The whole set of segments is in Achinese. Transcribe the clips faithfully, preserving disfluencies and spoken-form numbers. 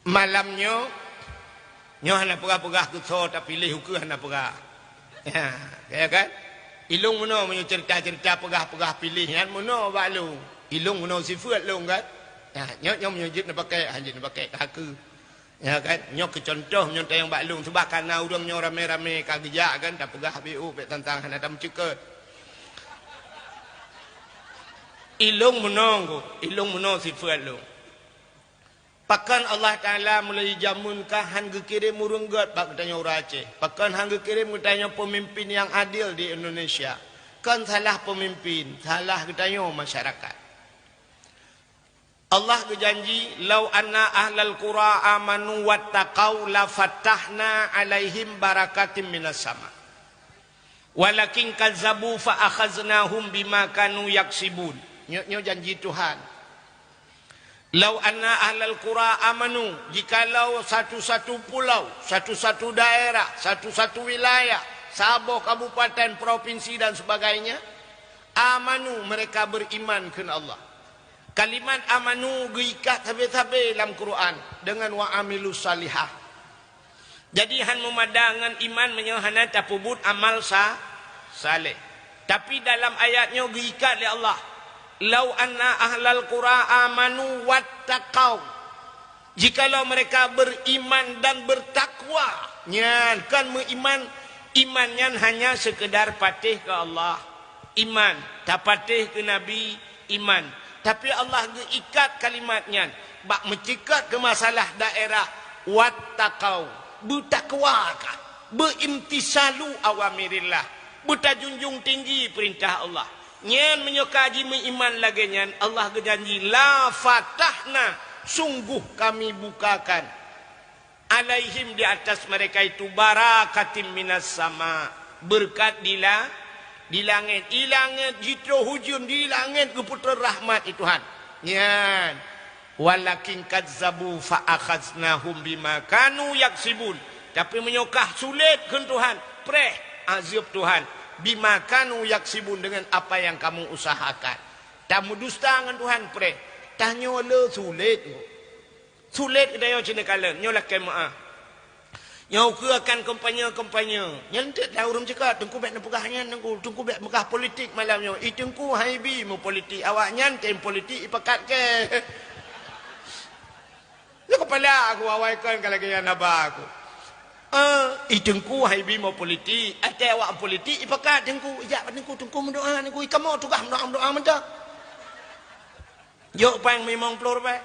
Malam nyoe, nyoe hana peugah-peugah keu soe tapiléh ukeue hana peugah. Ya, ya kan? Ilong meunoe meunyoe cerita-cerita peugah-peugah piléh nyan meunoe bak lôn. Ilong meunoe sifeuet lôn kan? Ya, nyoe, nyoe meunyoe jeuet neupakai, han jeuet neupakai ka keu. Ya kan? Nyoe keu contoh meunyoe tayong bak lôn sebab kana ureuëng nyoe ramé-ramé ka geujak kan, tapeugah B O bék tantang hana tameuceukeut. Ilong meunoe, ilong meunoe sifeuet lôn. Pakon Allah Taala mulai jameun ka han geukirém ureuëng gét bak geutanyoe ureuëng Aceh? Pakon han geukirém geutanyoe peumimpin nyang adil di Indonesia? Kon salah peumimpin, salah geutanyoe masyarakat. Allah geujanji, "Lau anna ahlal qura amanu wattaqau lafatahna alaihim barakatim minas sama. Walakin kazzabu fa akhaznahum bima kanu yaksibun." Nyoe, nyoe janji Tuhan. "Lau anna ahlal qura amanu," jikalau satu-satu pulau, satu-satu daerah, satu-satu wilayah, saboh kabupaten, provinsi dan sebagainya, "amanu," mereka beriman keu Allah. Kalimat amanu geuikat sabe-sabe lam Quran dengan wa amilus salihah. Jadi han meumada ngon iman meunyoe hana tapeubuet amal sa-, saleh. Tapi dalam ayat nyoe geuikat lé Allah, "Lau anna ahlal qura amanu wattaqau." Jikalau mereka beriman dan bertakwa, nyan kan meuiman, iman nyan hanya sekedar patéh keu Allah. Iman, tapatéh keu Nabi, iman. Tapi Allah geuikat kalimat nyan bak meuceukeut keu masalah daerah, wattaqau, beutakwa ka, beuimtisalu awamirillah, beutajunjung tinggi peurintah Allah. Nyan meunyoe ka jimeuiman lagée nyan, Allah geujanji, "La fatahna," sungguh Kami bukakan, "alaihim," di atas mereka itu, "barakatim minas sama," beureukat di la-, di langét. Di langét jitroh ujeuen, di langét geupeutrön rahmat di Tuhan. Nyan, "Walakin kazzabu fa akhaznahum bima kanu yaksibun." Tapi meunyoe kah sulet kheun Tuhan, preh azeueb Tuhan, "bima kanu yaksibun," dengan apa yang kamu usahakan. Tameudusta ngon Tuhan, preh. Tanyoe le sulet. Sulet geutanyoe cit neukalon, nyoe lakée meuáh. Nyoe ukeue akan kampanye-kampanye. Nyan teuk dah ureuëng ceukat, Teungku bék neupeugah nyan, Teungku. Teungku bék peugah politik malam nyoe. I Teungku hai bi meupolitik, awaknyan tem politik ipakat kée. Nyoe keupala aku awai kon ka lagée nyan haba aku. Eh, i Teungku hai bi meupolitik, até awak politik ipakat Teungku. Ijak bak Teungku, Teungku meudoa, Teungku. I kamoe tugaih meudoa-meudoa mantong. Jok péng limong ploh ribée.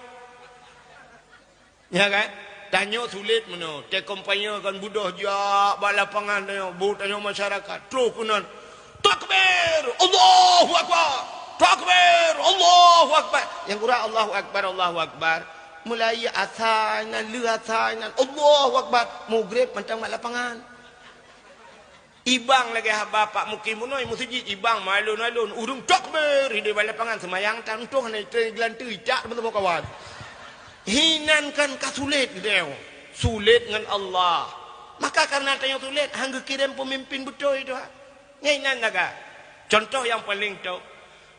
Ya kan? Tanyoe sulet meunoe. Teukompanye kan beudôh jak bak lapangan tanyoe, bu tanyoe masyarakat. Troh keunan, "Takbir! Allahu Akbar! Takbir! Allahu Akbar!" Nyang gura, "Allahu Akbar, Allahu Akbar." Mulai asa inan, lheueh asa inan, "Allahu Akbar!" Mugreb mantong bak lapangan. Ibang lagée haba pak mukim bunoe meuseujid, ibang malon-alon, ureuëng takbir, di bak lapangan seumayang tan untông hana iteugeulantui, jak teumeu-teumeu kawan. Hinan kan ka sulet geutanyoe, sulet ngon Allah. Maka kareuna tanyoe sulet, han geukirém peumimpin beutôi Tuhan. Nyan inan naga. Contoh nyang paleng top,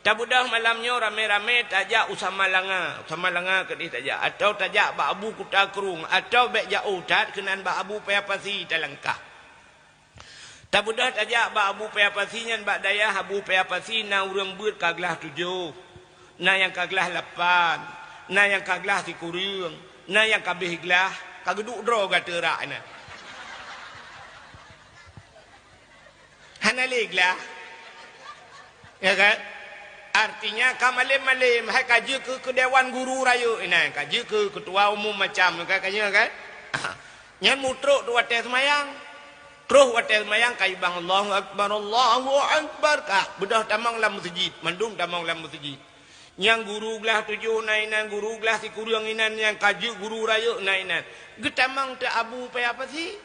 tabeudôh malam nyoe ramé-ramé tajak u Samalanga, Samalanga keudeh tajak, atawa tajak bak Abu Kuta Krueng, atawa bék jak u that keunan bak Abu Paya Pasi talangkah. Tabeudôh tajak bak Abu Paya Pasi nyan, bak dayah Abu Paya Pasi na ureuëng beuet ka glah tujoh, na nyang ka glah lapan, na nyang ka glah sikureueng, na nyang ka abéh glah, ka geuduek droe gata rak inan. Hana lé glah. Ya kan? Artinya ka malem-malem, hai ka jeuet keu, keu dewan guru rayeuk inan, ka jeuet keu ketua umum macam, ka, ka nyoe kan? Nyan mutrok tu watée seumayang. Troh watée seumayang ka ibang, "Allahu Akbar, Allahu Akbar," ka beudôh tamong lam meuseujid, mandum tamong lam meuseujid. Nyang guru glah tujoh na inan, guru glah sikureueng inan, nyang ka jeuet guru rayeuk na inan. Geutamong teuk Abu Paya Pasi.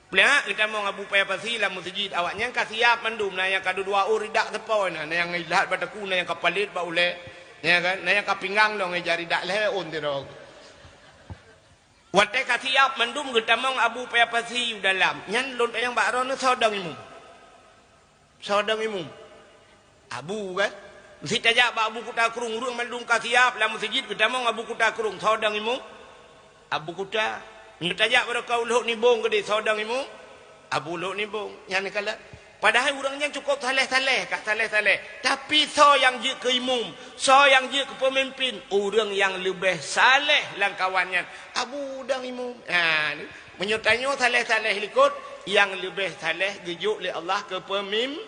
Plak geutamong Abu Paya Pasi lam meuseujid, awaknyan ka siap mandum, na nyang ka dudoa ôn ridak teupo inan, na nyang ilat bak takue, na nyang ka palét bak ulée, ya kan? Na nyang ka pinggang lom ija ridak lhée ôn sidroe. Watée ka siap mandum geutamong Abu Paya Pasi u dalam, nyan lôn tanyong bak droeneuh, soe dong imum? Soe dong imum? Abu kan? Meusi tajak bak Abu Kuta Krueng, ureuëng mandum ka siap lam meuseujid, geutamong Abu Kuta Krueng, soe dong imum? Abu Kuta. Meunyoe tajak baroe ka u Lhok Nibong keudeh, soe dong imum? Abu Lhok Nibong. Nyan kala. Padahai ureuëng nyan cukôp saleh-saleh, ka saleh-saleh. Tapi soe nyang jeuet keu imum, soe nyang jeuet keu peumimpin? Ureuëng nyang leubeh saleh lam kawan nyan. Abu dong imum. Ha, meunyoe tanyoe saleh-saleh likot, nyang leubeh saleh geujok lé Allah keu peumim-,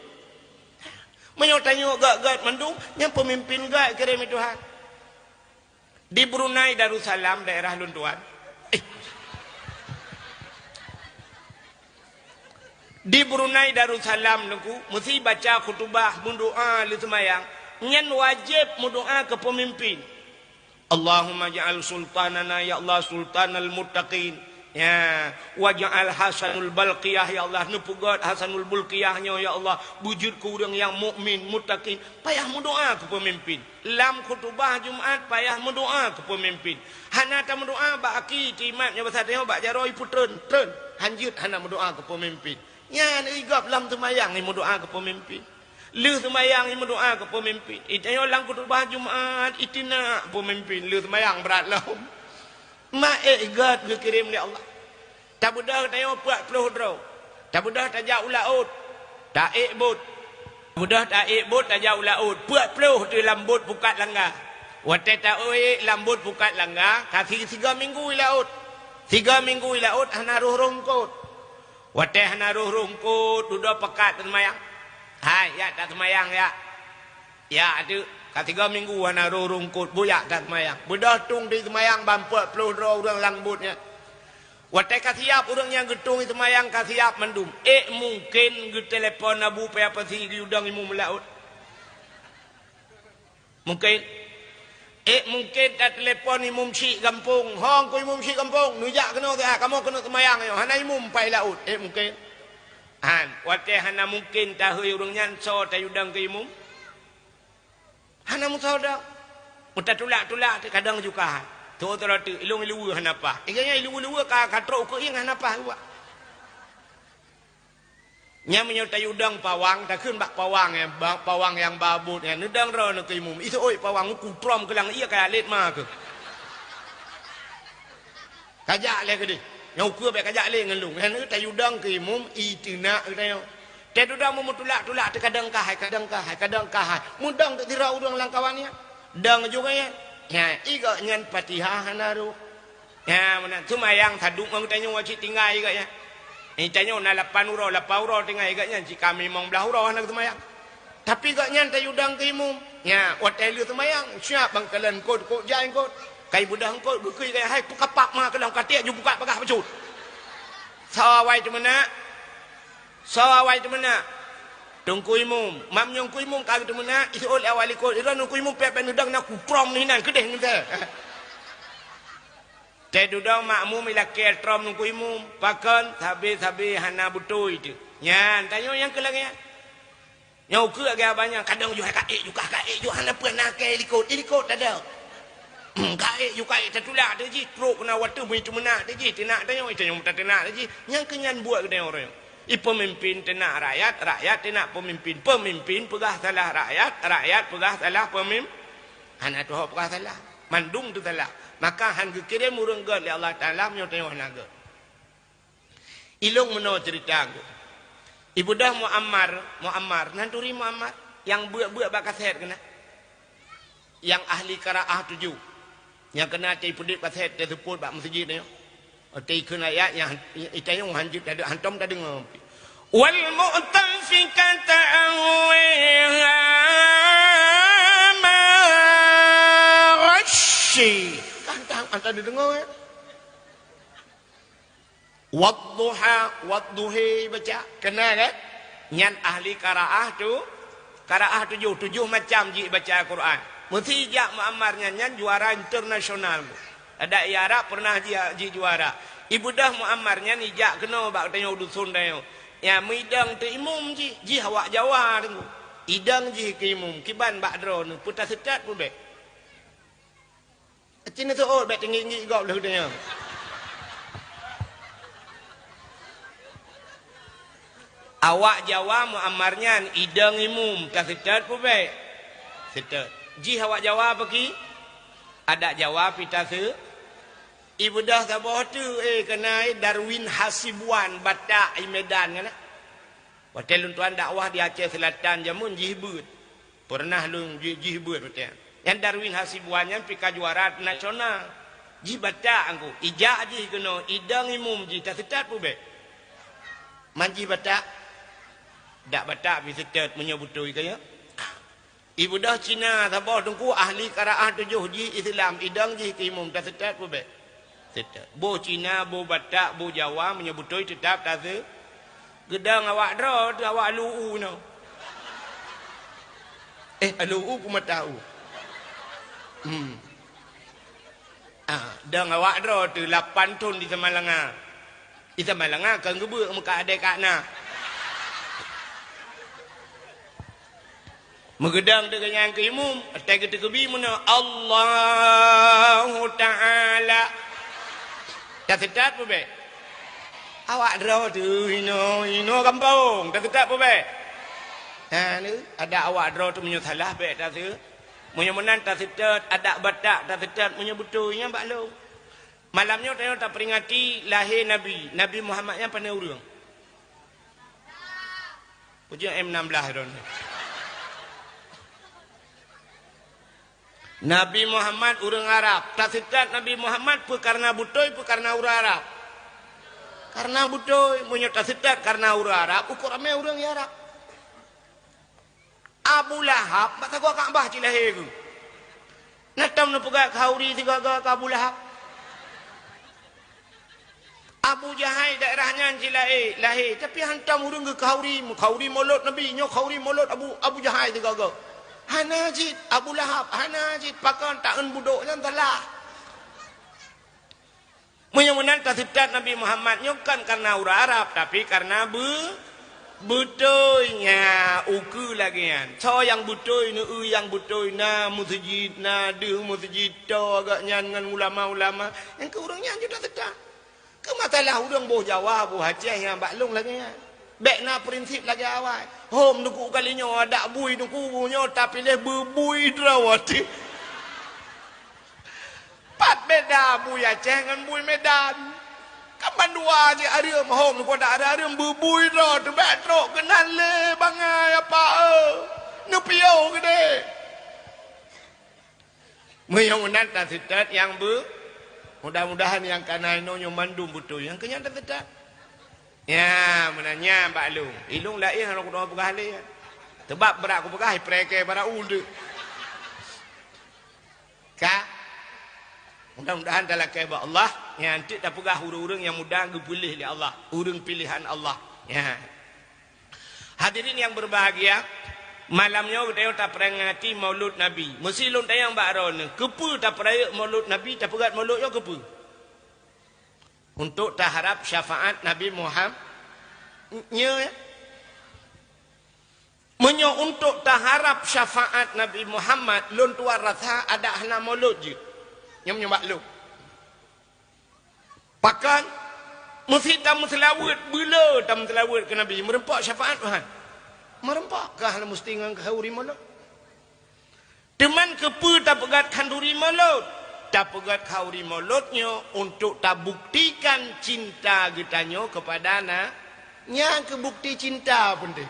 meunyoe tanyoe gét-gét mandum, nyan peumimpin gét kirém lé Tuhan. Di Brunei Darussalam, daerah lôn tuan. Eh. Di Brunei Darussalam, Teungku, meusi baca khutubah, meudoa lé seumayang. Nyan wajéb meudoa keu peumimpin. Allahumma ja'al sultanana, ya Allah, sultanal muttaqin. Ya, waj'al hasanul balqiyah, ya Allah, neupeugét hasanul bulqiyah nyoe, ya Allah, beujeuet keu ureuëng nyang mukmin, muttaqin. Payah meudoa keu peumimpin. Lam khutubah Jumat payah meudoa keu peumimpin. Hana tameudoa bak aki teuimat nyoe basa tanyoe bak jaroe ipeutreun, treun. Hanjeuet hana meudoa keu peumimpin. Nyan igab lam seumayang imeudoa keu peumimpin. Lheueh seumayang imeudoa keu peumimpin. Itanyoe lam khutubah Jumat itina peumimpin. Lheueh seumayang brat lom. Mak ék gét geukirém lé Allah. Tabeudôh tanyoe peuet ploh droe. Tabeudôh tajak u laôt. Taék bot. Tabeudôh taék bot tajak u laôt. Peuet ploh teuh lam bot pukat langga. Watée taék lam bot pukat langga, ka si-, sigoe minggu i laôt. Sigoe minggu i laôt hana roh-roh eungkôt. Watée hana roh-roh eungkôt, dudoe pakat teuseumayang. Hai, yak taseumayang, yak. Ya, ateuk, ka tiga minggu hana roh-roh eungkôt, buyak that seumayang. Beudôh tueng di seumayang ban peuet ploh droe ureuëng lam buet nyan. Watée ka siab ureuëng nyang geutueng seumayang ka siab mandum. Ék mungken geutelepon Abu Paya Pasi geuyue dong imum laôt? Mungken. Ék mungken tatelepon imum syik gampông, "Hong keu imum syik gampông, neujak keunoe siat, kamoe keuneuk seumayang nyoe, hana imum pai laôt." Ék mungken? Han, watée hana mungken tahôi ureuëng nyan, soe tayue dong keu imum? Hana meusoe dong. Meutatulak-tulak teuk kadang juga. Tho teurote ilong iluwe hana paih. Iga nyan iluwe-luwe ka, ka trok ukeue ieng hana paih uwak. Nyan meunyoe tayue dong pawang, takheun bak pawang nyan, ba-, pawang nyang ba buet nyan, neudong droeneuh keu imum. Iseuôt pawang uku trom keulang ié kajak lét ma keuh. Kajak lé keudeh. Nyang ukeue bék kajak lé ngon lôn. Nyan tayue dong keu imum, iteunak geutanyoe. Teududoe meumeutulak-tulak teuh kadang ka hai, kadang ka hai, kadang ka hai. Meudong teuk sidroe ureuëng lam kawan nyan. Dong juga nyan. Nyan, igok nyan Fatihah hana rôh. Nyan, meunan seumayang saduek ngon geutanyoe cit tinggai igok nyan. Geutanyoe na lapan uroe, lapan uroe tinggai igok nyan cit kami limong blaih uroe hana geuseumayang. Tapi gobnyan tayue dong keu imum. Nya, watée lheueh seumayang, siab bangkalan eungkôt, eungkôt jai eungkôt. Kai beudôh eungkôt, geukheun keu hai, peukapak ma keulang katiek ju buka bagaih bacut. Soe awai teumeunak? Soe awai teumeunak? Teungku imum. Mam nyang ku imum ka geuteumeunak, iseuôt lé awai likôt. Droeneuh ku imum peuet-peuet neudong na ku trom hinan keudeh ngeusé. Teududoe makmum ilakée trom ku imum. Pakon? Sabe-sabe hana beutôi teuh. Nyan, tanyoe nyang keu lagée nyan. Nyoe keuh lagée abah nyan, kadang ju hai ka ék ju kah, ka ék ju hana peue na kée likôt, di likôt tadong. Hmm, ka ék ju ka ék tatulak teuh jih, trok keunan watée meuteumeunak teuh jih, teunak tanyoe, tanyoe meutateunak teuh jih. Nyang keu nyan buet geutanyoe uroe nyoe. I peumimpin teunak rakyat, rakyat teunak peumimpin. Peumimpin peugah salah rakyat, rakyat peugah salah peumim-, hana tuho peugah salah. Mandum teuh salah. Maka han geukirém ureuëng gét lé Allah Taala meunyoe tanyoe hana gét. Ilong meunoe ceurita geuh. Ibeudôh Muammar, Muammar, nan turi Muammar, nyang beuet-beuet bak kasét keunan. Nyang ahli qiraah tujoh. Nyang keunan teupeudeuek kasét teuseupôt bak meuseujid nyoe. Teuikheun ayat nyang itanyong hanjeuet tade-, hantom tadeungoe. Wal mu'tafikata ahwaha ma ghasyi. Kan, kan, kan tadeungoe, ya? Wadduha, wadduhi baca. Keunan kan? Nyan ahli qiraah tu, qiraah tujoh, tujoh macam jibaca Quran. Meusi jak Muammar nyan, nyan juara internasional. Adak i Arab pernah ji, ji juara. Ibeudôh Muammar nyan ijak keunoe bak tanyoe dusun tanyoe. Nyang meudong teuh imum jih, jih awak Jawa teungku. Idong jih keu imum, kiban bak droeneuh, peue taseutôt peue bék? Cit neuseuôt bék teungiek-ngiek gob lheueh tanyoe. Awak Jawa Muammar nyan idong imum, taseutôt peue bék? Seutôt. Jih awak Jawa peue ki? Adak Jawa pih taseu-, Ibeudôh saboh teuk, eh, keunan, eh, Darwin Hasibuan, Batak, i Medan, kan, eh? Watèe lôn tuan dakwah di Aceh Selatan jameun jih beuet. Peureunah lôn jih, jih beuet watèe nyan. Nyan Darwin Hasibuan nyan pih ka juara nasional. Jih Batak angku. Ijak jih keunoe, idong imum jih, taseutôt peue bèk? Man jih Batak? Dak Batak pih seutôt meunyoe beutôi keu nyoe. Ibeudôh Cina saboh teungku ahli qiraah tujoh jih Islam, idong jih keu imum, taseutôt peue bèk? Seutôt. Boh Cina, boh Batak, boh Jawa, meunyoe beutôi teutap tase-, geudong awak droe teuh awak L U U nyoe. Eh, L U U peue mata u? Hmm. Ah, dong awak droe teuh lapan thon di Samalanga. Di Samalanga kon geubeuet meukat adèe ka na. Meugeudong teuh geuhnyan keu imum, watèe geuteukeubi meunoe, Allahu Ta'ala. Taseutôt peue bèk? Awak droe teuh inoe, inoe gampông, taseutôt peue bèk? Ha, nyoe, adak awak droe teuh meunyoe salah bèk taseutôt. Meunyoe meunan taseutôt, adak Batak taseutôt, meunyoe beutôi nyan bak lôn. Malam nyoe tanyoe taperingati lahé Nabi. Nabi Muhammad nyan pané ureueng? Pujoe M enam belas droeneuh. Nabi Muhammad ureueng Arab. Taseutôt Nabi Muhammad peue kareuna beutôi, peue kareuna ureueng Arab? Kareuna beutôi. Meunyoe taseutôt kareuna ureueng Arab, ukeue ramé ureueng di Arab. Abu Lahab bak sagoe Ka'bah cit lahé geuh. Na tom neupeugah khauri sigoe-goe keu Abu Lahab? Abu Jahai daerah nyan cit lahé, lahé, tapi hantom ureueng geukhauri, khauri mulod Nabi, nyoe khauri mulod Abu, Abu Jahai sigoe-goe. Hana cit, Abu Lahab, hana cit, pakon taeun budok nyan salah. Meunyoe meunan taseutôt Nabi Muhammad nyoe kon kareuna ureueng Arab, tapi kareuna beu-, beutôi. Nyan, ukeue lagèe nyan. Soe nyang beutôi, neu-eu nyang beutôi, na meuseujid, na deuh meuseujid, toe gobnyan ngon ulama-ulama. Nyang keu ureueng nyan jeuet taseutôt. Keu masalah ureueng boh Jawa, boh Aceh nyang bak lôn lagèe nyan. Bèk na prinsip lagèe awai. Hom nuku kali nyoe adak bui nuku nyoe tapiléh beubui droe watèe. Pat beda bui Aceh ngon bui Medan. Kan bandua jih areuem, hom nuku adak areuem-areuem beubui droe teuh bèk trok keunan lé bangai apa, eu. Neupiôh keudéh. Meunyoe meunan taseutôt nyang beu-, mudah-mudahan nyang ka na inoe nyoe mandum beutôi. Nyang keu nyan taseutôt. Nya, meunan nyan bak lôn. Ilôn laén hana kuteumé peugah lé. Teubab brat kupeugah, iprèe kèe bara u teuh. Ka? Mudah-mudahan talakèe bak Allah, nyan teuk tapeugah ureueng-ureueng nyang muda geupiléh lé Allah, ureueng piléhan Allah. Nya. Hadirin yang berbahagia, malam nyoe geutanyoe taperingati Maulud Nabi. Meusi lôn tanyong bak droeneuh, keupeue tapeurayeuk Maulud Nabi, tapeugöt Maulud nyoe keupeue? Untuk taharap syafaat Nabi Muhammad. Nyoe, meunyoe untuk taharap syafaat Nabi Muhammad, lôn tuan rasa adak hana Maulud jeuet. Nyoe meunyoe bak lôn. Pakon? Meusi tameuseulaweuet, beu le tameuseulaweuet keu Nabi, meureumpok syafaat Tuhan. Meureumpok, ka hana musti ngon khauri Maulud. Teuma keupeue tapeugöt khanduri Maulud? Tapeugöt khauri Maulud nyoe untuk tabuktikan cinta geutanyoe keupada na-, nyan keuh bukti cinta peunteng.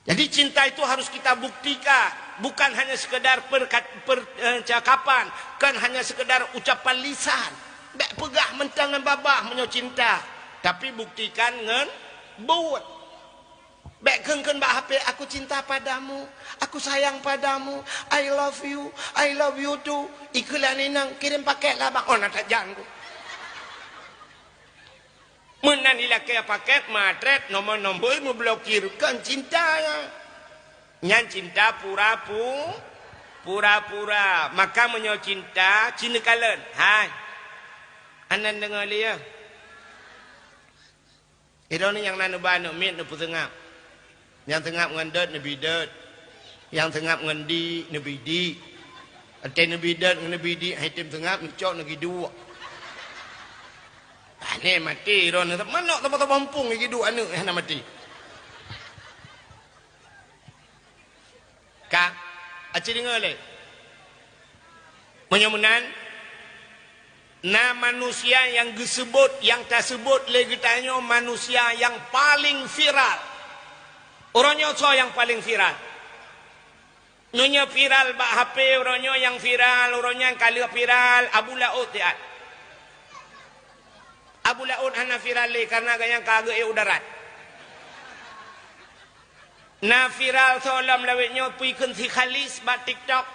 Jadi cinta itu harus kita buktikan, bukan hanya sekedar perkat-, per-, eh, cakapan, bukan hanya sekedar ucapan lisan. Bèk peugah mantong ngon babah meunyoe cinta, tapi buktikan ngon buet. Bèk kheun-kheun bak H P, "Aku cinta padamu, aku sayang padamu, I love you, I love you too." Ikheun lé inong, "Kirim paket lah bang." Oh, na tajan ku. Meunan ilakèe paket, matrét, nomor-nomor meublokir, kon cinta nyan. Nyan cinta pura-pu-, pura-pura. Maka meunyoe cinta, ci neukalon. Hai. Anan deungoe lé, ya. Droeneuh nyang na neuba aneuk miet neupeuseungab. Nyang seungab ngon dot neubi dot. Nyang seungab ngon di neubi di. Watèe neubi dot ngon neubi di, hai tem seungab neucok neugi duek. Aneh maté droeneuh, manok teuma-teuma mumpung neugi duek aneuk hana maté. Ka, aci deungoe lé. Meunyoe meunan, Na manusia nyang geuseubut, nyang taseubut lé geutanyoe manusia nyang paleng viral. Uroe nyoe soe nyang paleng viral? Meunyoe viral bak H P uroe nyoe, nyang viral uroe nyan ka lheueh viral Abu Laôt siat. Abu Laôt hana viral lé kareuna gobnyan ka geuék u darat. Na viral soe lom lawét nyoe, peue kheun si Khalis bak TikTok.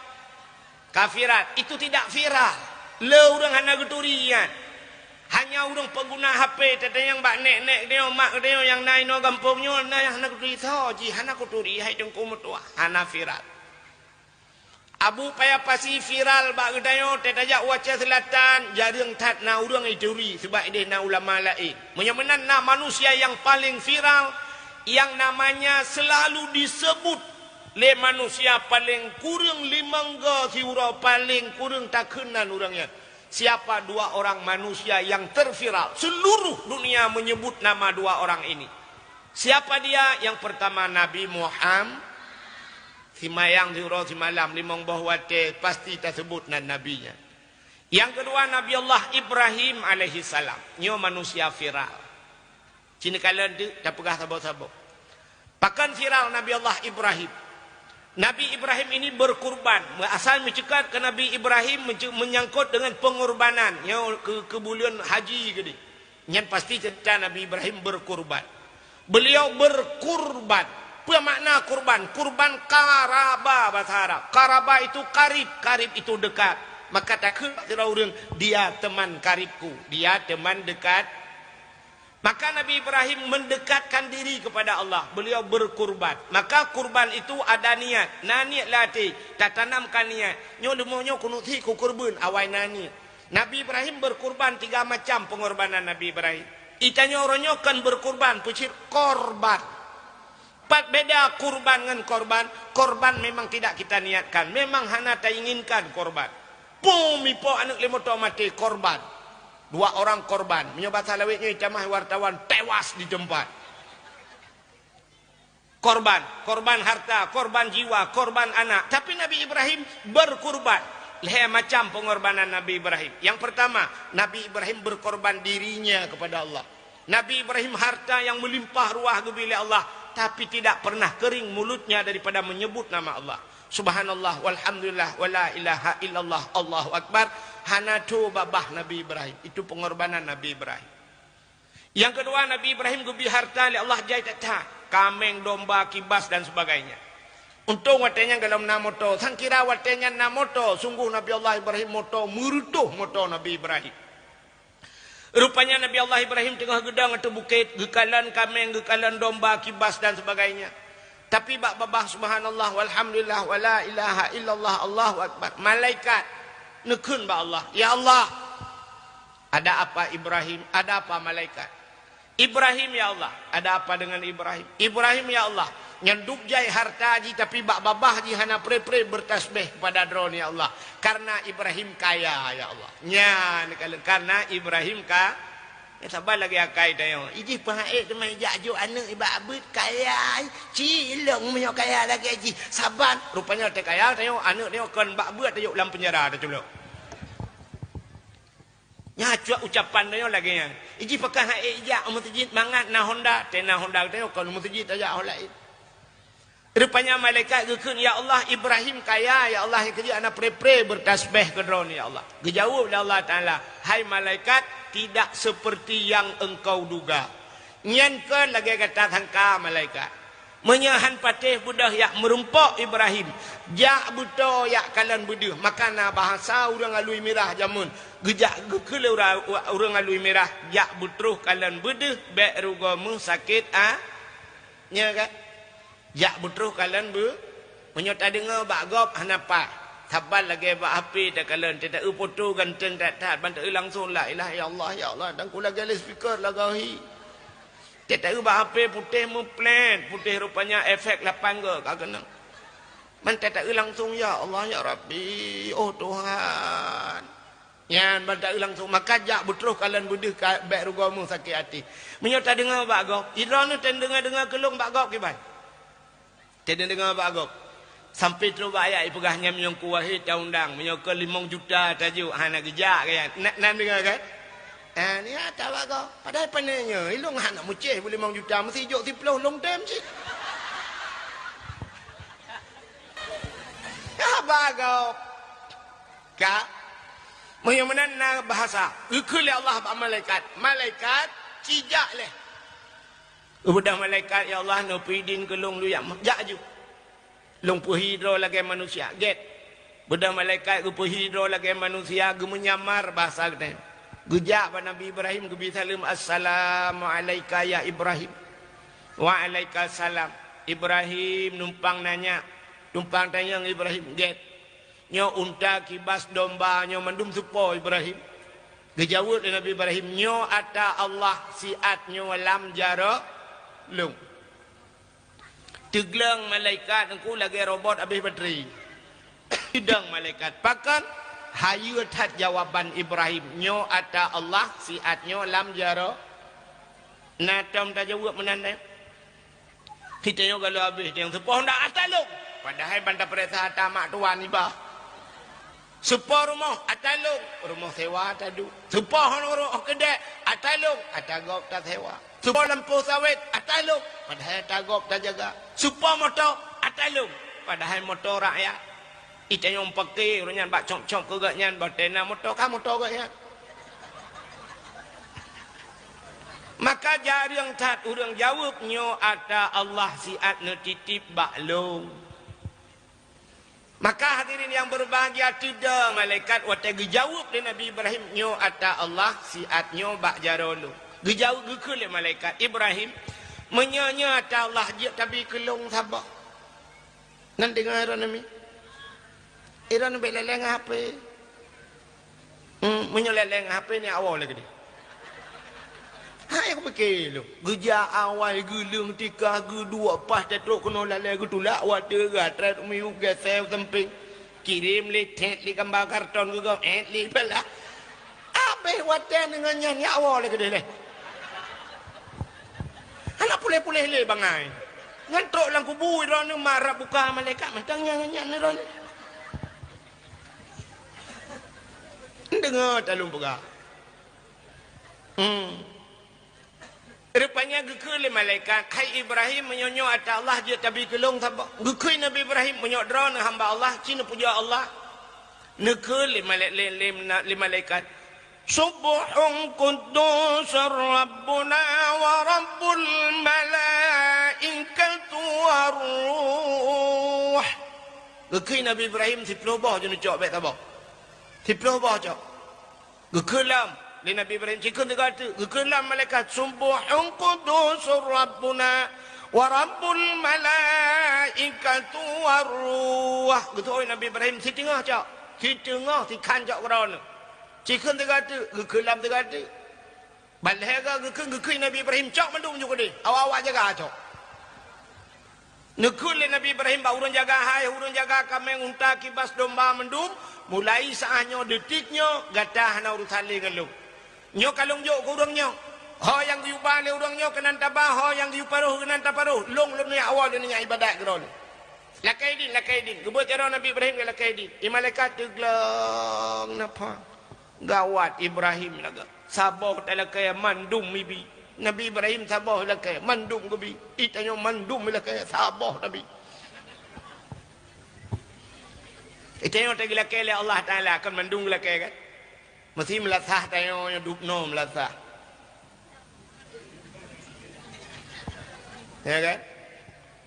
Ka viral. Itu tidak viral. Le ureuëng hana geuturi nyan. Hanya ureuëng peuguna H P, tatanyong bak nek-nek geutanyoe, mak geutanyoe nyang na inoe gampông nyoe, na nyang hana geuturi soe jih, hana kuturi, hai Teungku meutuah. Hana viral. Abu Paya Pasi viral bak geutanyoe, teuh tajak u Aceh Selatan, jareueng that na ureuëng ituri, seubab ideh na ulama laén. Meunyoe meunan na manusia nyang paleng viral, nyang namanya selalu disebut lé manusia paleng kureueng limong go siuroe, paleng kureueng takheun nan ureuëng nyan. Siapa dua orang manusia yang terviral? Seluruh dunia menyebut nama dua orang ini. Siapa dia? Yang pertama Nabi Muhammad. Simayang siuroe simalam limong boh watée pasti taseubut nan nabi nyan. Yang kedua Nabi Allah Ibrahim alaihissalam. Nyoe manusia viral. Ci neukalon teuk tapeugah saboh-saboh. Pakon viral Nabi Allah Ibrahim? Nabi Ibrahim ini berkurban. Asal meuceukat keu Nabi Ibrahim meuceu-, menyangkut dengan pengorbanan. Nyoe keu, keu buleuen haji keudeh. Nyan pasti cerita Nabi Ibrahim berkurban. Beliau berkurban. Peue makna kurban? Kurban qaraba bahasa Arab. Qaraba itu karib, karib itu dekat. Maka takheun bak sidroe ureuëng, "Dia teman karibku, dia teman dekat." Maka Nabi Ibrahim mendekatkan diri kepada Allah. Beliau berkurban. Maka kurban itu ada niat. Na niet lam até, tatanamkan niat. Nyoe leumo nyoe keuneuk sit kukurban, awai na niet. Nabi Ibrahim berkurban, tiga macam pengorbanan Nabi Ibrahim. Geutanyoe uroe nyoe kon berkurban, peue cit? Korban. Pat beda kurban ngon korban? Korban memang tidak kita niatkan, memang hana tainginkan korban. Pum, ipok aneuëk lé moto maté, korban. Dua orang korban. Meunyoe basa lawét nyoe itamah wartawan, tewas di tempat. Korban, korban harta, korban jiwa, korban anak. Tapi Nabi Ibrahim berkurban. Lhée macam pengorbanan Nabi Ibrahim. Yang pertama, Nabi Ibrahim berkorban dirinya kepada Allah. Nabi Ibrahim harta yang melimpah ruah geubri lé Allah, tapi tidak pernah kering mulutnya daripada menyebut nama Allah. Subhanallah, walhamdulillah, wala ilaha illallah, Allahu akbar. Hana tho babah Nabi Ibrahim. Itu pengorbanan Nabi Ibrahim. Yang kedua, Nabi Ibrahim geubri harta lé Allah jai that-that, kaméng, domba, kibas dan sebagainya. Untông watée nyan golom na moto, sangkira watée nyan na moto, sungguh Nabi Allah Ibrahim moto, meureutoh moto Nabi Ibrahim. Rupanya Nabi Allah Ibrahim teungoh geudong ateueh bukét, geukalon kaméng, geukalon domba, kibas dan sebagainya. Tapi bak babah subhanallah, walhamdulillah, wala ilaha illallah, Allahu akbar. Malaikat neukheun bak Allah, "Ya Allah, ada apa Ibrahim? Ada apa malaikat?" "Ibrahim, ya Allah." "Ada apa dengan Ibrahim?" "Ibrahim, ya Allah, nyan duek jai harta jih, tapi bak babah jih hana pre-pre bertasbih kepada Droeneuh, ya Allah. Karena Ibrahim kaya, ya Allah." Nyan, kalau karena Ibrahim ka, eh, saban lagée akai tanyoe. Ijih peuhai teuma ijak jok aneuëk ibak beuet kaya, ci ilong meunyoe kaya lagée jih. Saban, rupanya teuh kaya tanyoe, aneuëk tanyoe kon bak beuet tajok lam penjara taculok. Nyan cuak ucapan tanyoe lagée nyan. Ijih pakon hai ijak u meuseujid mangat na Honda, teuh na Honda tanyoe kon u meuseujid tajak ho laén. Rupanya malaikat geukheun, "Ya Allah, Ibrahim kaya, ya Allah, nyang keujeuet hana pre-pre bertasbih keu Droeneuh, ya Allah." Geujaweueb lé Allah Taala, "Hai malaikat, tidak seperti yang engkau duga." Nyan kon lagée gata sangka malaikat. Meunyoe han patéh beudôh jak meurumpok Ibrahim, jak beuto jak kalon beudeuh, maka na bahasa ureuëng Alui Mirah jameun, geujak geukheun lé ura-, ureuëng Alui Mirah, "Jak beutroh kalon beudeuh, bék rugoe meuh sakét a-, nyoe kan? Jak beutroh kalon beu-, meunyoe tadeungoe bak gob hana paih, saban lagée bak H P takalon, teuta-eu poto ganteng that-that, ban ta-eu langsung, 'La ilaha illallah, ya Allah, dan ku lagée loudspeaker lagée hi.' Teuta-eu bak H P putéh meuplet, putéh rupanya efek lapan go ka keunong. Man teuta-eu langsung, 'Ya Allah, ya Rabbi, oh Tuhan.' Nyan ban ta-eu langsung, maka jak beutroh kalon beudeuh ka bék rugoe meuh sakét até." Meunyoe tadeungoe bak gob, idroeneuh teudeungoe-deungoe keu lôn bak gob kiban. Teudeungoe bak gob. Sampai trok bak ayat ipeugah nyan, meunyoe ku wahé ta-undang, meunyoe keu limong juta tajok, hana geujak keu nyan. Na, na deungoe kan? Ah, nyan ata bak gob. Padahai pane nyoe, ilong hana mucéh beu limong juta, meusi jok siploh lông tem cit. Ya, bak gob. Ka? Meunyoe meunan na bahasa, geukheun lé Allah bak malaikat. Malaikat, ci jak lé. Geubeudôh malaikat, "Ya Allah, neupeue idin keu lông lôn jak, jak aju. Lông peuhi droe lagèe manusia." Gét. Beudôh malaikat geupeuhi droe lagèe manusia, geumeunyamar bahasa geutanyoe. Geujak bak Nabi Ibrahim, geubi saleuem, "Assalamu alaika ya Ibrahim." "Wa alaika salam." Ibrahim numpang nanya, numpang tanyong Ibrahim, "Gét. Nyoe unta, kibas, domba, nyoe mandum soe po, Ibrahim?" Geujaweueb lé Nabi Ibrahim, "Nyoe ata Allah, siat nyoe lam jaroe lông." Teugleng malaikat, Teungku, lagèe robot abéh batri. Teudong malaikat, pakon? Hayeue that jawaban Ibrahim, "Nyoe ata Allah, siat nyoe lam jaroe." Na tom tajaweueb meunan nyan? Geutanyoe galom abéh, nyang seupoh ndak ata lông. Padahai ban tapeuriksa ata mak tuan iba. Seupoh rumoh ata lông, rumoh sewa taduek. Seupoh rumoh keudè ata lông, ata gob tasewa. Seupoh lampôh sawét ata lông, padahai ata gob tajaga. Seupoh moto ata lông, padahai moto rakyat. Geutanyoe pake ureueng nyan bak cop-cop keu gobnyan, batèe na moto ka moto gobnyan. Maka jareueng that ureueng jaweueb, "Nyoe ata Allah, siat neutitip bak lông." Maka hadirin yang berbahagia, teudong malaikat watèe geujaweueb lé Nabi Ibrahim, "Nyoe ata Allah, siat nyoe bak jaroe lông." Geujaweueb, geukheun lé malaikat, "Ibrahim, meunyoe nyoe ata Allah, jeuet tabi keu lông saboh." Nan deungoe droeneuh mi. Droeneuh bèk lé-lé ngon H P. Hmm, meunyoe lé-lé ngon H P nyan awai lagèe nyan. Hai kupike lôn. Geujak awai geuleueng tikah geuduek paih tatrok keunoe lalè geutulak watèe gata trép miyueb gèsèe seumpéng. Kirém lé, tét lé gamba karton geugob, ét lé balah. Abéh watèe deungon nyan, ya Allah, lé keudeh lé. Hana puléh-puléh lé bangai. Ngon trok lam kubu droeneuh marab buka malaikat mantong nyan ngon nyan droeneuh. Deungoe talôn peugah. Hmm. Rupanya geukheun lé malaikat, "Hai Ibrahim, meunyoe nyoe ata Allah, jeuet tabi keu lông saboh." Geukheun Nabi Ibrahim, "Meunyoe droeneuh hamba Allah, ci neupujoe Allah." Neukheun lé malai-, lé, lé, lé malaikat, "Subbuhun quddusur Rabbuna wa Rabbul malaikati war ruh." Geukheun Nabi Ibrahim siploh boh jeuet neucok bèk saboh. Siploh boh cok. Geukheun lom lé Nabi Ibrahim, "Ci kheun sigoe teuk." Geukheun lom malaikat, "Subbuhun quddusur Rabbuna wa Rabbul malaikati war ruh." Geuteu'oh Nabi Ibrahim siteungoh cok, siteungoh sikhan cok keudroe. "Ci kheun sigoe teuk." Geukheun lom sigoe teuk. Ban lhèe goe geukheun, geukheun Nabi Ibrahim cok mandum ju keudeh. Awak-awak jaga cok. Neukheun lé Nabi Ibrahim bak ureueng jaga hai, ureueng jaga kaméng, unta, kibas, domba mandum, mulai saat nyoe, detik nyoe, gata hana urusan lé ngon lôn. Nyoe ka lôn jok keu ureueng nyoe. Ho nyang geuyue ba lé ureueng nyoe keunan taba, ho nyang geuyue paroh keunan taparoh. Lôn, lôn nyak awai, lôn nyak ibadat keudroe. Lakèe idin, lakèe idin. Geubeuet jaroe Nabi Ibrahim keu lakèe idin. Di malaikat teugleng nafah. Gawat Ibrahim lagak. Saboh talakèe mandum ibi. Nabi Ibrahim saboh lakèe mandum geubi. Geutanyoe mandum lakèe saboh tabi. Geutanyoe tageulakèe lé Allah Taala kon mandum geulakèe kan? Meusi meulasah tanyoe nyoe dubnoe meulasah. Ya kan?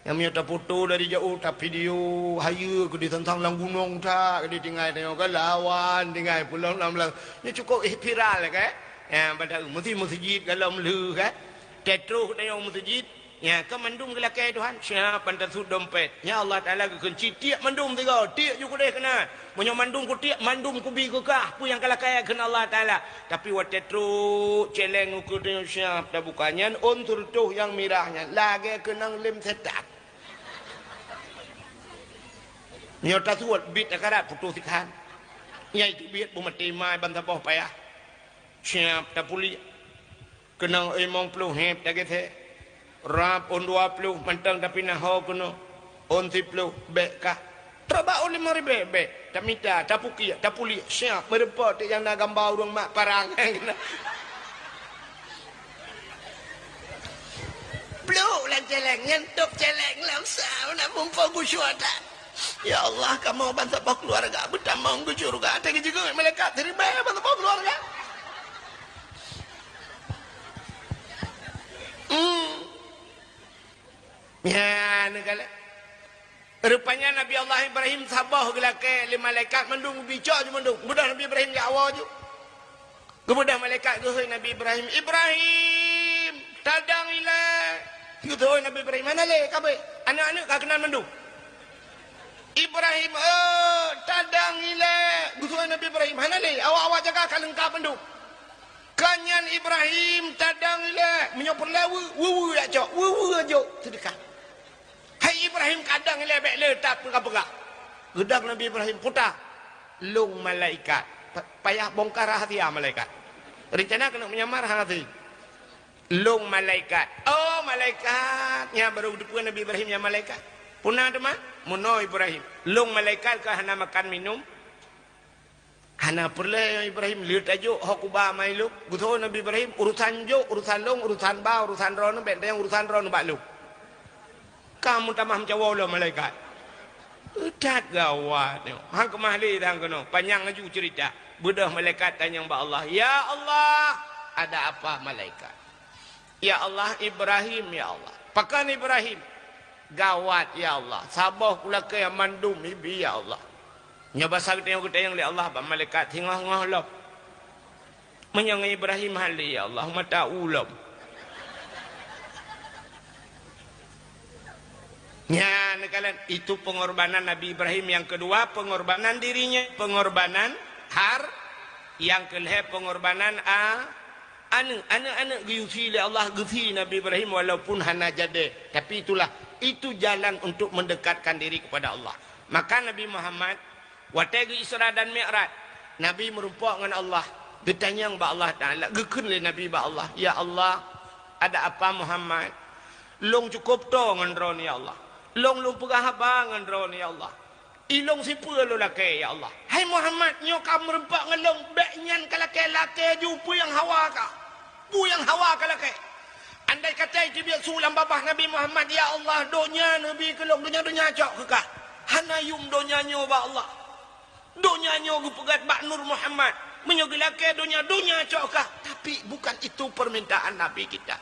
Nyang meunyoe tafoto dari jauh, tavideo, hayeue keu disantang lam gunong that, keu ditinggai tanyoe kan lawan, tinggai pulang lam, lam. Nyoe cukup, eh, viral kan? Ya, pada meusi meuseujid galom lheueh kan? Teutroh tanyoe meuseujid, ya, kan mandum geulakèe Tuhan, siap ban tasut dompet. Ya Allah Taala geukheun, "Ci tiek mandum sigoe, tiek ju keudeh keunan." Meunyoe mandum kutiek, mandum kubi keu kah, peue nyang kalakèe kheun Allah Taala. Tapi watèe trok cèlèng ukeue tanyoe siap tabuka, nyan ôn seureutôh nyang mirah nyan, lagèe keunong lem setan. Nyoe tasuet, biet akarat putôh sikhan. Nyang teubiet beumaté mai ban saboh payah. Siap tapuléh. Keunong limong ploh hép tageuthèe. Rab ôn dua ploh mantong tapinah ho keunoe. Ôn siploh bèk kah. Trok bak uleue meuribèe-bèe, tamita, tapukiek, tapuliek, siap meureumpok teuk nyang na gamba ureueng mat parang. Pluek lam cèlèng, nyan tôb cèlèng lam sa, na muphom khusyuk that. Ya Allah, kamoe ban saboh keuluwarga beutamong keu syeuruga, teuka jigeue malaikat siribèe ban saboh keuluwarga. Hmm. Nyan neukalon. Rupanya Nabi Allah Ibrahim saboh geulakèe lé malaikat mandum geubicok ju mandum. Geubeudôh Nabi Ibrahim jak woe ju. Geubeudôh malaikat geuhôi Nabi Ibrahim, "Ibrahim, tadong ilèe." Geuhôi Nabi Ibrahim, "Hana lé, ka beuet. Aneuk-aneuk ka keunan mandum." "Ibrahim, eh, tadong ilèe." Geuhôi Nabi Ibrahim, "Hana lé, awak-awak jaga ka leungkap mandum." Ka nyan Ibrahim tadong ilèe, meunyoe peureulèe weu, weu-weu jak cok, weu-weu jok seudeukah. "Hai Ibrahim, tadong ilèe, bèk le tapeugah-peugah." Geudong Nabi Ibrahim, "Puta, lôn malaikat." Pa-, payah bongkar rahasia malaikat. Rencana keuneuk menyamar hana hase. "Lôn malaikat." "Oh, malaikat." Nyan barô geuteupeue Nabi Ibrahim nyan malaikat. "Peue na teuma?" "Meunoe Ibrahim, lôn malaikat ka hana makan minum." Hana peureulèe Ibrahim, le tajok ho kuba ma ilôn. Geuhôi Nabi Ibrahim, "Urusan jok, urusan lôn, urusan ba, urusan droeneuh, bèk tanyong urusan droeneuh bak lôn. Ka meutamah meucawo lom malaikat." That gawat nyoe. Han keumah lé tan keunoe, panyang laju ceurita. Beudôh malaikat tanyong bak Allah, "Ya Allah, ada apa malaikat?" "Ya Allah, Ibrahim, ya Allah." "Pakon Ibrahim?" "Gawat, ya Allah. Saboh kulakèe mandum ibi, ya Allah." Nyoe basa geutanyong-geutanyong lé Allah bak malaikat singoh-ngoh lom. Meunyoe ngon Ibrahim hana lé, ya Allah, mata ulom. Nyan neukalon, itu pengorbanan Nabi Ibrahim. Yang kedua, pengorbanan dirinya, pengorbanan har-, yang kelhèe, pengorbanan a-, Aneuk, aneuk-aneuk geuyue sie lé Allah, geusie Nabi Ibrahim walaupun hana jadèh. Tapi itulah, itu jalan untuk mendekatkan diri kepada Allah. Maka Nabi Muhammad, watèe geu-Isra dan Mi'raj, Nabi meurumpok ngon Allah, geutanyong bak Allah Taala, geukheun lé Nabi bak Allah, "Ya Allah, ada apa Muhammad? Lôn cukôp toe ngon droeneuh, ya Allah. Lôn, lôn peugah haba ngon droeneuh, ya Allah." "Ilôn sipeue lôn lakèe, ya Allah?" "Hai Muhammad, nyoe ka meurumpok ngon lôn, bèk nyan kalakèe, lakèe ju peue nyang hawa ka. Peue nyang hawa kalakèe." Andai kata teubiet su lam babah Nabi Muhammad, "Ya Allah, donya neubi keu lôn, donya-donya cok keu kah. Hana yuem donya nyoe bak Allah. Donya nyoe geupeugöt bak Nur Muhammad. Meunyoe geulakèe donya, donya cok kah." Tapi bukan itu permintaan Nabi kita.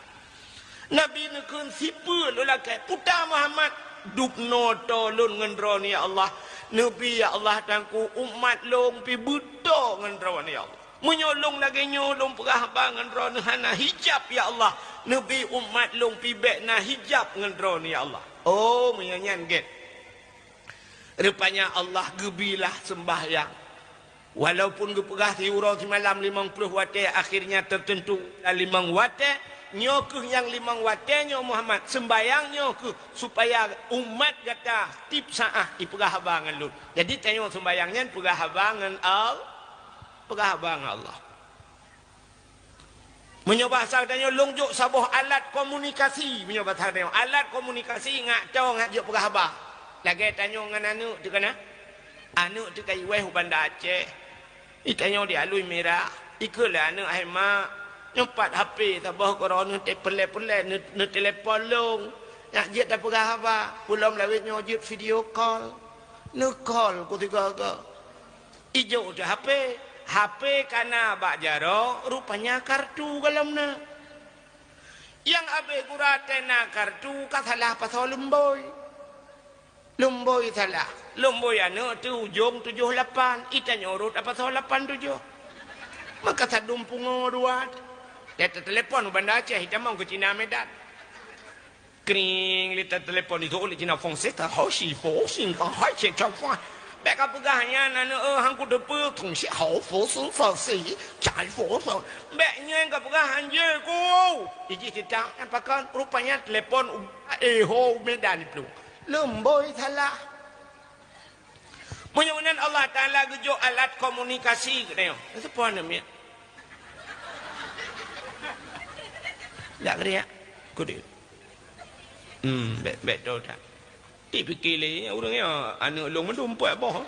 Nabi neukheun, "Sipeue lôn lakèe?" "Puta Muhammad, dubnoe toe lôn ngon droeneuh, ya Allah. Neubi, ya Allah, Tuhanku, umat lôn pih beutôi ngon droeneuh, ya Allah. Meunyoe lôn lagèe nyoe lôn peugah haba ngon droeneuh hana hijab, ya Allah, neubi umat lôn pih bèk na hijab ngon droeneuh, ya Allah." Oh, meunyoe nyan gèt. Rupanya Allah geubilah seumbahyang. Walaupun geupeugah siuroe simalam limong ploh watèe, akhirnya tertentu limong watèe. Nyoe kheueh nyang limong watèe nyoe Muhammad, seumbahyang nyoe kheueh supaya umat gata tiep saát jipeugah haba ngon lôn. Jadi tanyoe seumbahyang nyan peugah haba ngon Al-, peugah haba ngon Allah. Meunyoe bahasa geutanyoe, lôn jok saboh alat komunikasi. Meunyoe bahasa geutanyoe, alat komunikasi ngat toe ngat jok peugah haba. Lagèe tanyoe ngon aneuk teuh kana. Aneuk teuh ka iwèh u Banda Aceh. Itanyoe di Alui Mirah. Ikheun lé aneuk, "Hai mak, nyoe pat H P saboh keudroe neuh te-, peureulèe-peureulèe neu-, neutelepon lôn. Nyak jeuet tapeugah haba. Peulom lawét nyoe jeuet video call." Neucall keu sigoe-goe. Ijok teuh H P. H P ka na bak jaroe, rupanya kartu gohlom na. Nyang abéh gura teuh na kartu ka salah pasoe lumbôi. Lumbôi salah. Lumbôi aneuk teuh ujong tujoh lapan, itanyoe rot pasoe lapan tujoh. Maka sadum pungo dua. Dia teutelepon u Banda Aceh, itamong keu Cina Medan. Kring, lé teutelepon itu oleh Cina Fong Sita, hao shi fo sing ka hai cek chau fo. Bèk kapeugah nyan aneuk, eh, han kuteupeue, tong shi hao fo sing fa si, cai fo fo. Bèk nyan kapeugah hanjeuet ku. Iji cita, pakon, rupanya telepon u, eh, ho Medan itu. Lumbôi salah. Meunyoe meunan Allah Taala geujok alat komunikasi keu tanyoe. Soe po aneuk miet? Jak keu dia. Kudin. Hmm, bèk, bèk tho that. Ti pike lé ureuëng nyan, aneuk lôn mandum peuet boh.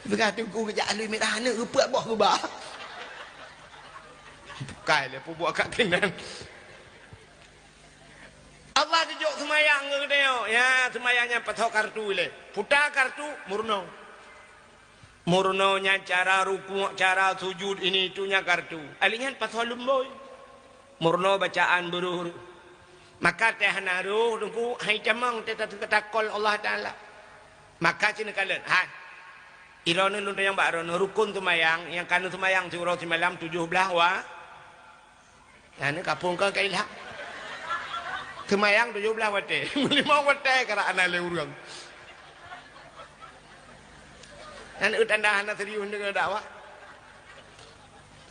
Peugah teungku geujak alui mirah aneuk geupeuet boh geuba. Bukai lé peubuet kat keunan. Allah geujok seumayang keu geutanyoe. Ya, seumayang nyan pasoe kartu lé. Puta kartu, meurunoe. Meurunoe nyan cara rukuk, cara sujud, ini itu nyan kartu. Alèh nyan pasoe leumbôi. Meurunoe bacaan beurôh-rôh. Maka teuh hana rôh, teungku, hai tamong teuh tatakol Allah Taala. Maka cit neukalon, hai. Droeneuh lôn tanyong bak droeneuh, rukon seumayang nyang ka neuseumayang siuroe simalam tujoh blaih wa-, Nyan ka phon ka ilah. Seumayang tujoh blaih watèe. Limong watèe karap na lé ureuëng. Nyan tanda hana serius deungoe dakwah.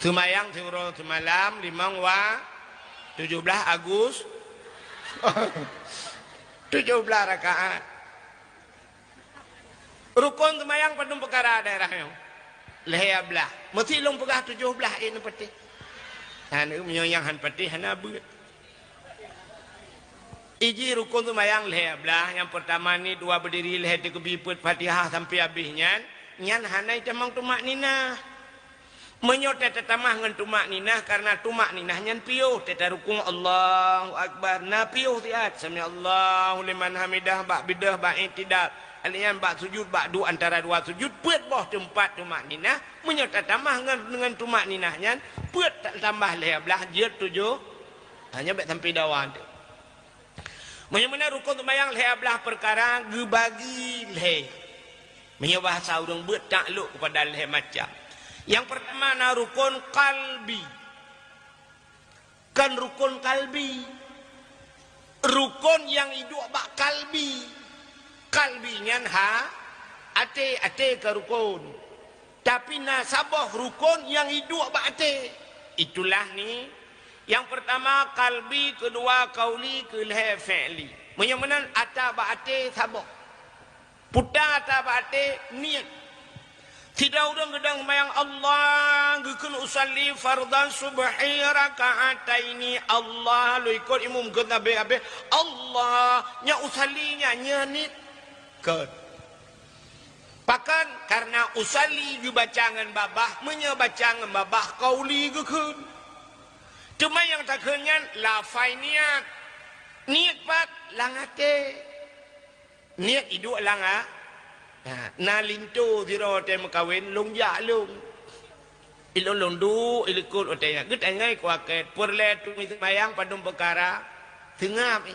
Seumayang siuroe simalam limong wa-, tujoh blaih Agus. Tujoh blaih rakaat. Rukon seumayang padum peukara daerah nyoe? Lhèe blaih. Meusi lôn peugah tujoh blaih, eh, neupatéh. Hana, meunyoe nyang han patéh hana beuet. Iji rukon seumayang lhèe blaih, nyang peurtama niet, dua beudiri, lhèe teukeubie peuet Fatihah sampoe habéh nyan, nyan hana itamong tumakninah. Meunyoe tatatamah ngon tumakninah, kareuna tumakninah nyan piôh, tatarukuk Allahu Akbar, na piôh siat, sami'allahu liman hamidah, bak beudôh, bak i'tidal, alèh nyan bak sujud, bak duek antara dua sujud, peuet boh teumpat tumakninah. Meunyoe tatamah ngon, ngon tumakninah nyan, peuet ta-, tambah lhèe blaih jeuet tujoh, hana bèk sampoe dawa teuh. Meunyoe meunan rukon seumayang lhèe blaih peukara geubagi lhèe. Meunyoe bahasa ureuëng beuet taklok keupada lhèe macam. Nyang peurtama na rukon kalbi. Kon rukon kalbi. Rukon nyang iduek bak kalbi. Kalbi nyan ha, até, até ka rukon. Tapi na saboh rukon nyang iduek bak até. Itulah ni, nyang peurtama kalbi, keudua kauli, keulhèe fi'li. Meunyoe meunan ata bak até saboh. Puta ata bak até niet. Sidroe ureuëng geudong seumayang Allah, geukheun usalli fardhan subhi raka'ataini, Allah, lôn ikot imum geukheun abéh-abéh, Allah, nyan usalli nyan, nyan niet. Kon. Pakon? Kareuna usalli geubaca ngon babah, meunyoe baca ngon babah kauli geukheun. Teuma nyang takheun nyan lafai niet. Niet pat? Lam até. Niet iduek lam a-, ha, na linto sidroe watèe meukawen, lôn jak lôn. Ilôn lôn duek ilikot watèe nyan. Geutanyoe kuakét, peureulèe teungoh seumayang padum peukara, seungab.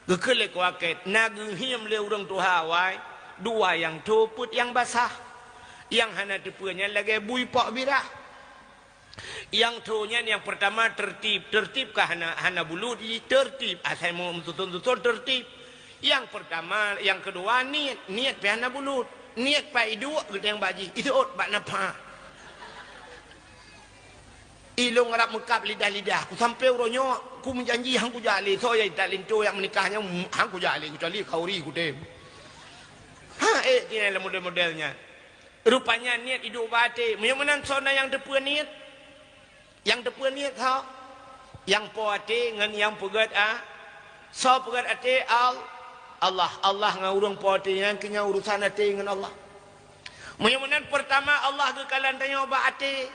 Geukheun lé kuakét, na geuhiem lé ureuëng tuha awai, dua nyang tho peuet nyang basah. Nyang hana teupeue nyan lagèe bui pok birah. Nyang tho nyan nyang peurtama teurtib. Teurtib ka hana, hana bulut jih, teurtib. Asai meu-, meususon-suson teurtib. Nyang peurtama, nyang keudua niet. Niet pih hana bulut. Niet pat iduek geutanyoe bak jih, iseuôt bak nafah. Ilôn rab meukab lidah-lidah, ku sampoe uroe nyoe, ku meujanji han kujak lé, soe nyang that linto nyang meunikah nyan, han kujak lé, keucuali khauri kutem. Ha, eh, nyan lé model-model nyan. Rupanya niet iduek bak até. Meunyoe meunan soe na nyang teupeue niet? Nyang teupeue niet soe? Nyang po até ngon nyang peugét a-, soe peugét até? Al-, Allah. Allah ngon ureuëng po até nyan keu nyan urusan até ngon Allah. Meunyoe meunan peurtama Allah geukalon tanyoe bak até.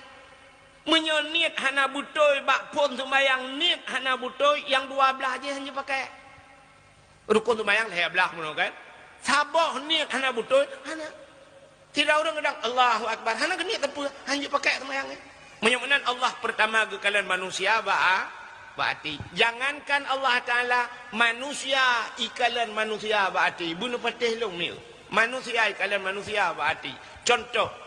Meunyoe niet hana beutôi bak phon seumayang, niet hana beutôi, nyang dua blaih jih han jipakèk. Rukon seumayang lhèe blaih meunoe kan? Saboh niet hana beutôi, hana. Sidroe ureuëng geudong, Allahu Akbar, hana geuniet sapeue, han jipakèk seumayang nyan. Meunyoe meunan Allah peurtama geukalon manusia bak a-, bak até. Jangankan Allah Taala, manusia ikalon manusia bak até. Beuneupatéh lôn nyoe. Manusia ikalon manusia bak até. Contoh,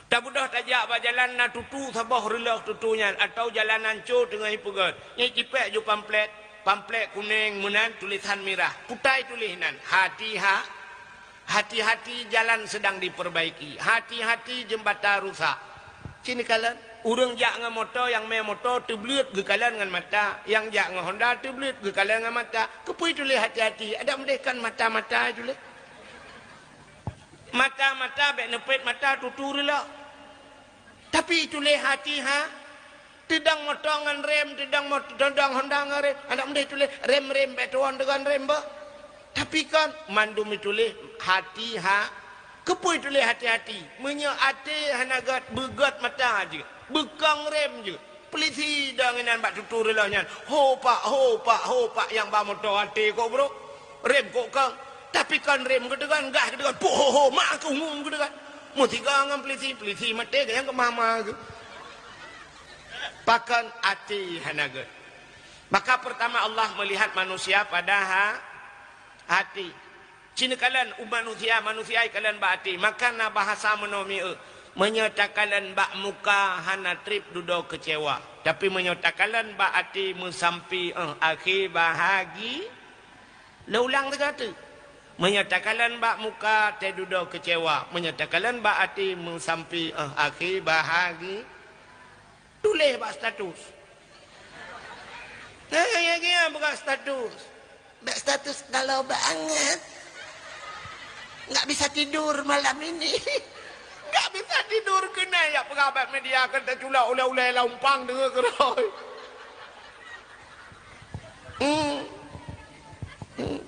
Tabeudôh tajak bak jalan na tutu saboh reulôh tutu nyan, atawa jalan ancô teungoh ipeugét. Nyan cipèk ju pamflet, pamflet kunéng meunan tulésan mirah. Peue tuléh nan, hati-ha-, hati-hati jalan sedang diperbaiki, hati-hati jembatan rusak. Ci neukalon, ureuëng jak ngon moto, nyang mé moto teubleuet geukalon ngon mata, nyang jak ngon Honda teubleuet geukalon ngon mata. Keupeue tuléh hati-hati? Adak meudeh kan mata-mata tuléh. Mata-mata bèk neupet mata tutu reulôh. Tapi tuléh hati-ha-, Teudong moto ngon rem, teudong mot-, teudong Honda ngon rem. Adak meudeh tuléh rem-rem, bék tuwon deungon rem bah. Tapi kan mandum tuléh hati ha-, keupeue tuléh hati-hati? Meunyoe até hana gét, beugét mata jeuet, beukong rem jeuet. Peulisi dong inan bak tutu reuloh nyan. Ho pak, ho pak, ho pak, nyang ba moto até kok, bro. Rem kok kong. Tapi kon rem keudeugan, gas keudeugan. Puh, ho, ho, mak aku ngum keudeugan. Meusigoe ngon peulisi, peulisi maté nyang keumah-mah geuh. Pakon até hana gét. Maka pertama Allah melihat manusia pada ha-, hati. Ci neukalon u manusia, manusia ikalon bak até. Maka na bahasa meunoe mieu, meunyoe takalon bak muka hana treb dudoe keucewa. Tapi meunyoe takalon bak até meusampi, eh, akhé bahagi. Lôn ulang sigoe teuk. Meunyoe takalon bak muka teududoe keucewa, meunyoe takalon bak até meusampi, eh, akhé bahagi. Tuléh bak status. Nah, ya, ya, buka status. Bak status galau banget. Nggak bisa tidur malam ini. Nggak bisa tidur keunan, ya, peugah bak media kan teuculok ulèe-ulèe lam umpang deungon keurôi. Hmm. Hmm.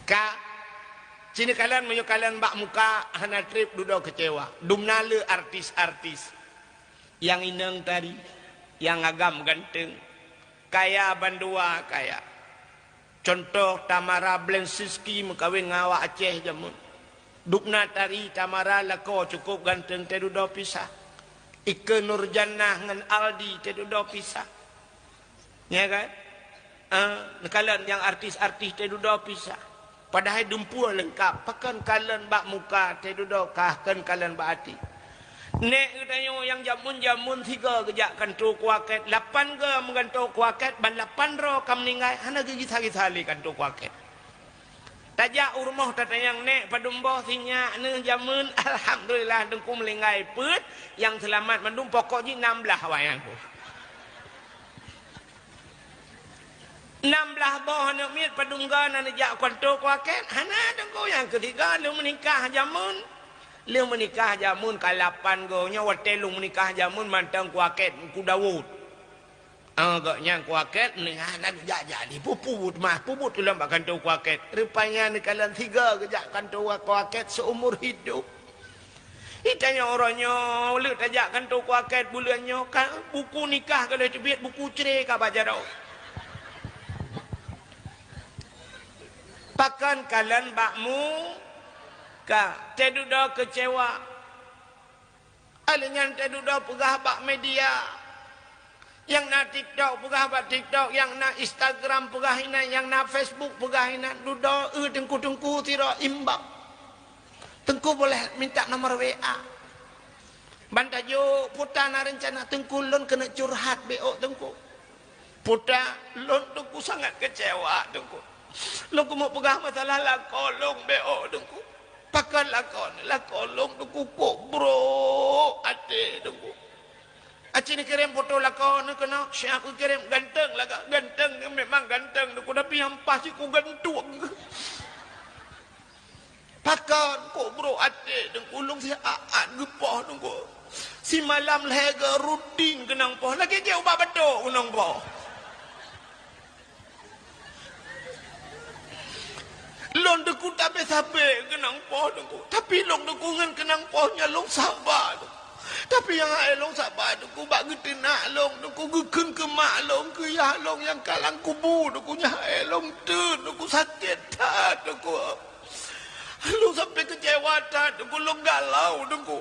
Ka, ci neukalon meunyoe kalon bak muka hana treb dudoe keucewa. Dumna le artis-artis. Nyang inong tari, nyang agam ganteng, kaya bandua kaya. Contoh, Tamara Blazinski meukawen ngon awak Aceh jameun. Dubna tari, Tamara lakoe cukup ganteng, teududoe pisah. Ikke Nurjannah ngon Aldi teududoe pisah. Ya kan? Ah, neukalon nyang artis-artis teududoe pisah. Padahai dumpeue leungkap, pakon kalon bak muka teududoe kah kon kalon bak até. Nèk geutanyoe nyang jameun-jameun sigoe geujak kantô kuakét, lapan goe meugantoe kuakét, ban lapan droe ka meuninggai, hana geugisa-gisa lé kantô kuakét. Tajak u rumoh tatanyong, "Nèk, padum boh sinyak neuh jameun?" "Alhamdulillah, Teungku meuninggai peuet, nyang seulamat mandum, pokok jih nam blaih awaknyan." Nam blaih boh aneuk miet, padum goe na neujak kantô kuakét? Hana, Teungku, nyang keusigoe lôn meunikah jameun. Lôn meunikah jameun ka lapan goe, nyoe watèe lôn meunikah jameun mantong kuakét Teungku Daud. Ah, gobnyan kuakét, meunikah na geujak-jak lé peubuet mah, peubuet ulôn bak kantô kuakét. Rupanya neukalon sigoe geujak kantô kuakét seumur hidup. Itanyoe uroe nyoe, lheueh tajak kantô kuakét buleuen nyoe, ka buku nikah ka lheueh teubiet, buku cre ka ba jaroe. Pakon kalon bak muka, teududoe keucewa. Alèh nyan teududoe peugah bak media. Nyang na TikTok peugah bak TikTok, nyang na Instagram peugah inan, nyang na Facebook peugah inan, dudoe, eh, teungku-teungku sidroe imbang. Teungku boleh minta nomor W A. Ban tajok, Puta na reuncana Teungku, lôn keuneuk curhat beuh, Teungku. Puta, lôn Teungku sangat keucewa, Teungku. Lôn keuneuk peugah masalah lakoe lôn beuh, Teungku. Pakon lakoe, lakoe lôn Teungku kok brok até, Teungku. Aci neukirém foto lakoe neuh keunoe, siap kukirém, ganteng lakoe, ganteng, memang ganteng Teungku, tapi nyang paih cit kugantung. Pakon kok brok até Teungku, lôn siat-at geupoh Teungku. Simalam lhèe goe rutin keunong poh, lagèe jeuet ubak batok keunong poh. Lôn Teungku tabé-sabé keunong poh Teungku, tapi lôn Teungku ngon keunong poh nyan lôn saba Teungku. Tapi nyang hana lôn saba Teungku bak geuteunak lôn Teungku, geukheun keu mak lôn, keu yah lôn nyang ka lam kubu Teungku, nyang hana lôn teun Teungku, sakét that Teungku. Lôn sampai keucewa that Teungku, lôn galau Teungku.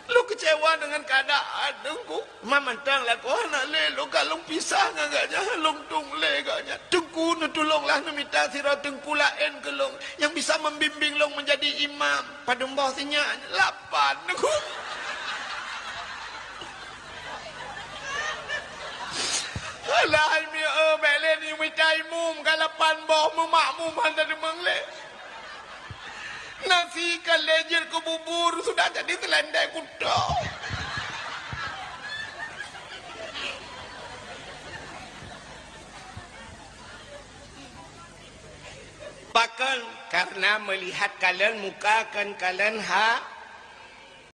Lôn keucewa deungon keuadaan Teungku. Mantong lakoe hana lé, lôn ka lôn pisah ngon gobnyan, lôn tueng lé gobnyan. Teungku neutulông lah, neumita sidroe teungku laén keu lôn nyang bisa membimbing lôn menjadi imam. Padum boh sinyak? Lapan Teungku. Alah, hai mieu, bèk lé neumita imum, ka lapan boh meumakmum hana teumeung lé. Nasi ka lé jeuet keu bubur, sudah jadi seulendeng kuto. Pakon? Karena melihat kalon muka kon kalon ha-,